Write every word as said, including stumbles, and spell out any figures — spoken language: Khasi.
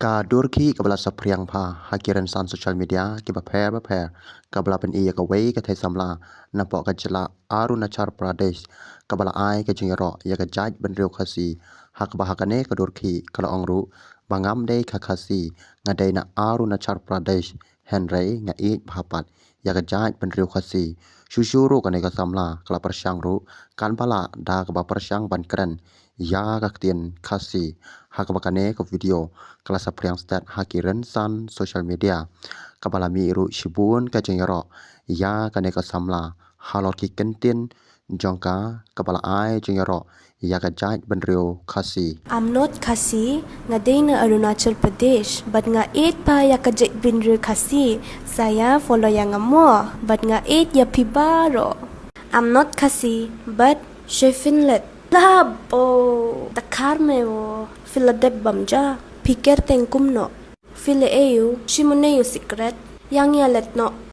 Ka dur khih kaba la saphriang bha ha ki rynsan social media kiba pher ba pher, kaba la pyni ïa kawei ka thei samla napoh ka jylla Arunachal Pradesh, kaba la ai ka jingïaroh ïa ka jaitbynriew Khasi, ha kaba ha kane ka dur khih ka la ong ruh ba ngam dei ka Khasi, nga dei na Arunachal Pradesh, hynrei nga ïeit bha pat ïa ka jaitbynriew Khasi. Shuh shuh ruh kane ka samla ka la pyrshang ruh, kan ba lah da kaba pyrshang ban kren ïa ka ktien Khasi, ha kaba kane ka video ka la saphriang stet ha ki rynsan social media, kaba la mih ruh shibun ka jingïaroh ïa kane ka samla halor ki kyntien jong ka, kaba la ai jingïaroh ïa ka jaitbynriew Khasi. I'm not Khasi, nga dei na Arunachal Pradesh, but nga ïeit bha ïa ka jaitbynriew Khasi. Sa ïa follow ïa nga mo, but nga ïeit ïa phi baroh. I'm not Khasi, but she Finland. Labo, da khar me wo, phi la dep bam ja, phi ker teng kumno. Phi la ïoh, shi mune ïoh secret, ïa ngi ïa let noh.